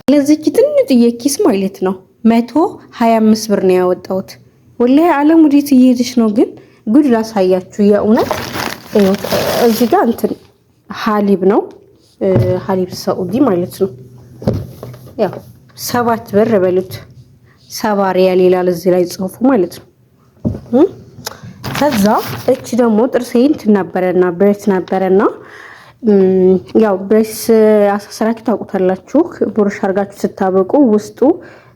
ለዚች ትንጥዬ ኪስ ማለት ነው 125 ብር ነው ያወጣሁት። ወላሂ አለም ወዴት እየሄደች ነው ግን? ጉድ ላሳያችሁ የእውነት። እዚህ ጋር እንትን حليب ነው፣ حليب ሰዑዲ ማለት ነው። ያው 7 ብር በሉት፣ 70 ሪያል ይላል እዚህ ላይ ጽሁፉ ማለት ነው። ከዛ እች ደግሞ ጥርሴ እንትን ነበረና brace ነበረና፣ ያው brace አሳስራችሁ ታውቁታላችሁ። ብሩሽ አድርጋችሁ ስታበቁ ውስጡ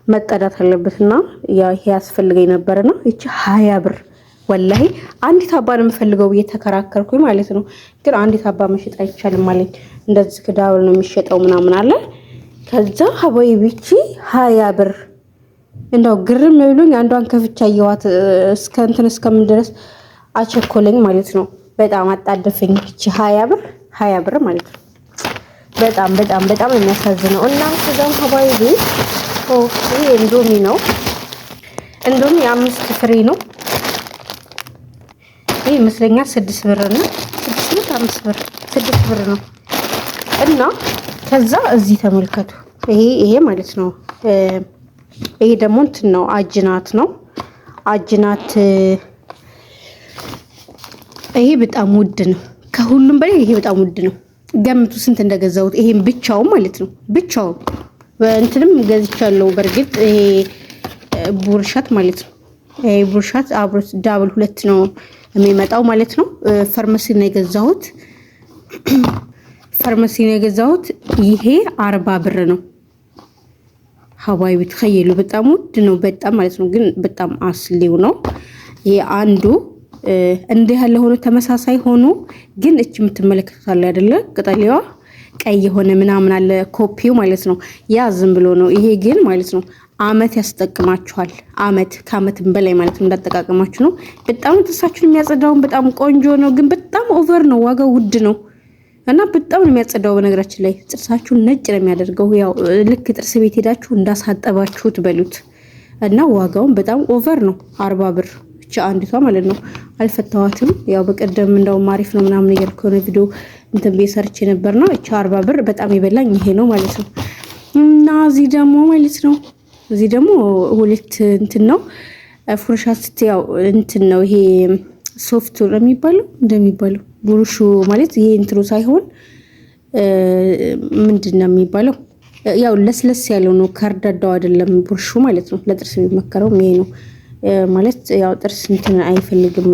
መጠዳት አለበትና ይሄ ያስፈልገኝ ነበርና እቺ 20 ብር። ወላሂ አንዲት አባ ነው የምፈልገው ብዬ ተከራከርኩኝ ማለት ነው። ግን አንዲት አባ መሸጥ አይቻልም አለኝ። እንደዚህ double ነው የሚሸጠው ምናምን አለ። ከዛ حبايبي እቺ 20 ብር እንደው ግርም ብሎኝ አንዷን ከፍቻ አየኋት። እስከ እንትን እስከምን ድረስ አቸኮለኝ ማለት ነው። በጣም አጣደፈኝ። እቺ 20 ብር፣ 20 ብር ማለት ነው። በጣም በጣም በጣም የሚያሳዝነው። እና ከዛም حبايبي okay እንዶሚ ነው። እንዶሚ አምስት ፍሬ ነው። ይህ ይመስለኛል 6 ብር ነው። 6 ብር፣ 5 ብር፣ 6 ብር ነው። እና ከዛ እዚህ ተመልከቱ። ይሄ ማለት ነው። ይሄ ደግሞ እንትን ነው፣ አጅናት ነው። አጅናት ይሄ በጣም ውድ ነው። ከሁሉም በላይ ይሄ በጣም ውድ ነው። ገምቱ ስንት እንደገዛሁት። ይሄን ብቻውን ማለት ነው። ብቻውን እንትንም ገዝቻለሁ። በእርግጥ ይሄ ቡርሻት ማለት ነው። ይሄ ቡርሻት አብሮ double ሁለት ነው የሚመጣው ማለት ነው። ፋርማሲ ነው የገዛሁት። ፋርማሲ ነው የገዛሁት። ይሄ 40 ብር ነው። حبايبي تخيلوا በጣም ውድ ነው። በጣም ማለት ነው። ግን በጣም አስሊው ነው። ይሄ አንዱ እንዲህ ያለ ሆኖ ተመሳሳይ ሆኖ ግን እች የምትመለከቱት አለ አይደለ? ቅጠሌዋ ቀይ የሆነ ምናምን አለ ኮፒው ማለት ነው። ያ ዝም ብሎ ነው። ይሄ ግን ማለት ነው አመት ያስጠቅማችኋል። አመት ከአመትም በላይ ማለት ነው እንዳጠቃቀማችሁ ነው። በጣም ጥርሳችሁን የሚያጸዳውን በጣም ቆንጆ ነው። ግን በጣም over ነው፣ ዋጋው ውድ ነው እና በጣም ነው የሚያጸዳው። በነገራችን ላይ ጥርሳችሁን ነጭ ነው የሚያደርገው። ያው ልክ ጥርስ ቤት ሄዳችሁ እንዳሳጠባችሁት በሉት። እና ዋጋውን በጣም over ነው፣ 40 ብር ብቻ አንዲቷ ማለት ነው። አልፈታዋትም። ያው በቀደም እንደውም አሪፍ ነው ምናምን እያልኩ የሆነ ቪዲዮ እንትን ቤት ሰርቼ ነበር ነው። እቺ 40 ብር በጣም የበላኝ ይሄ ነው ማለት ነው። እና እዚህ ደግሞ ማለት ነው፣ እዚህ ደግሞ ሁለት እንትን ነው فرشاة፣ ያው እንትን ነው፣ ይሄ soft ነው የሚባለው እንደሚባለው ብሩሹ ማለት ይሄ እንትኑ ሳይሆን ምንድን ነው የሚባለው? ያው ለስለስ ያለው ነው፣ ከርዳዳው አይደለም ብሩሹ ማለት ነው። ለጥርስ የሚመከረው ይሄ ነው ማለት ያው ጥርስ እንትን አይፈልግም።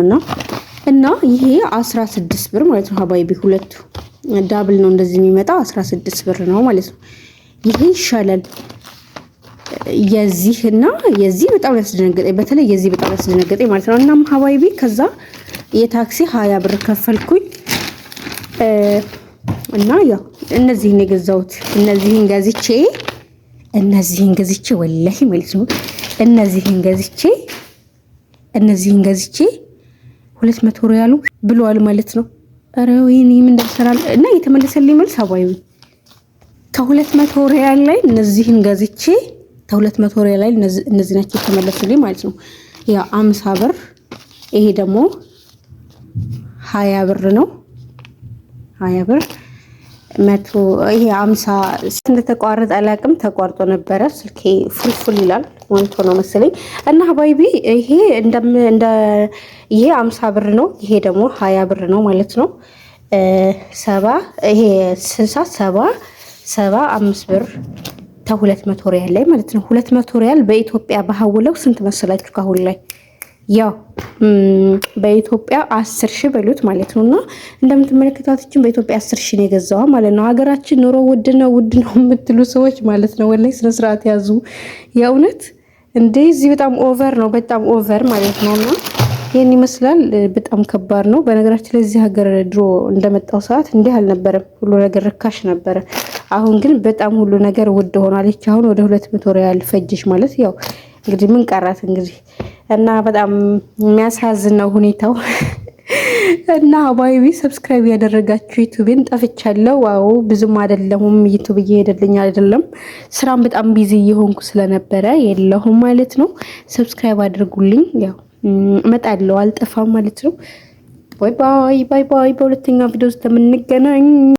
እና ይሄ 16 ብር ማለት ነው። حبايبي ሁለቱ double ነው እንደዚህ የሚመጣው፣ 16 ብር ነው ማለት ነው። ይሄ ይሻላል። የዚህ እና የዚህ በጣም ያስደነገጠኝ፣ በተለይ የዚህ በጣም ያስደነገጠኝ ማለት ነው። እናም حبايبي ከዛ የታክሲ 20 ብር ከፈልኩኝ እና ያው እነዚህን የገዛሁት እነዚህን ገዝቼ ወላሂ ማለት ነው እነዚህን ገዝቼ 200 ሪያሉ ብለዋል ማለት ነው። ኧረ ወይኔ ምን እንደሰራል። እና የተመለሰልኝ መልስ حبايبي ከ200 ሪያል ላይ እነዚህን ገዝቼ ከ200 ሪያል ላይ እነዚህ ናቸው የተመለሱልኝ ማለት ነው። ያው 50 ብር፣ ይሄ ደግሞ 20 ብር ነው። 20 ብር መቶ ይሄ 50 እንደተቋረጠ አላውቅም። ተቋርጦ ነበረ፣ ስልኬ ፉልፉል ይላል ሞልቶ ነው መሰለኝ። እና حبايبي ይሄ እንደ ይሄ 50 ብር ነው። ይሄ ደግሞ 20 ብር ነው ማለት ነው። 70 ይሄ 60 70 75 ብር ከ200 ሪያል ላይ ማለት ነው። 200 ሪያል በኢትዮጵያ በሀውለው ስንት መሰላችሁ? ካሁን ላይ ያው በኢትዮጵያ 10,000 በሉት ማለት ነው። እና እንደምትመለከቷት በኢትዮጵያ 10,000 ነው የገዛዋ ማለት ነው። ሀገራችን ኑሮ ውድ ነው ውድ ነው የምትሉ ሰዎች ማለት ነው፣ ወላሂ ስነ ስርዓት ያዙ። የእውነት እንዴ እዚህ በጣም over ነው፣ በጣም over ማለት ነው። እና ይህን ይመስላል። በጣም ከባድ ነው። በነገራችን ላይ እዚህ ሀገር ድሮ እንደመጣው ሰዓት እንዲህ አልነበረም። ሁሉ ነገር ርካሽ ነበረ። አሁን ግን በጣም ሁሉ ነገር ውድ ሆኗል። ይቺ አሁን ወደ 200 ሪያል ፈጅሽ ማለት ያው እንግዲህ ምን ቀራት እንግዲህ። እና በጣም የሚያሳዝን ነው ሁኔታው። እና حبايبي subscribe ያደረጋችሁ ዩቱቤን ጠፍቻለሁ። Wow ብዙም አይደለሁም፣ ዩቱብ እየሄደልኝ አይደለም። ስራም በጣም busy እየሆንኩ ስለነበረ የለሁም ማለት ነው። Subscribe አድርጉልኝ። ያው እመጣለሁ፣ አልጠፋም ማለት ነው። Bye bye bye bye። በሁለተኛው ቪዲዮ እስከምንገናኝ።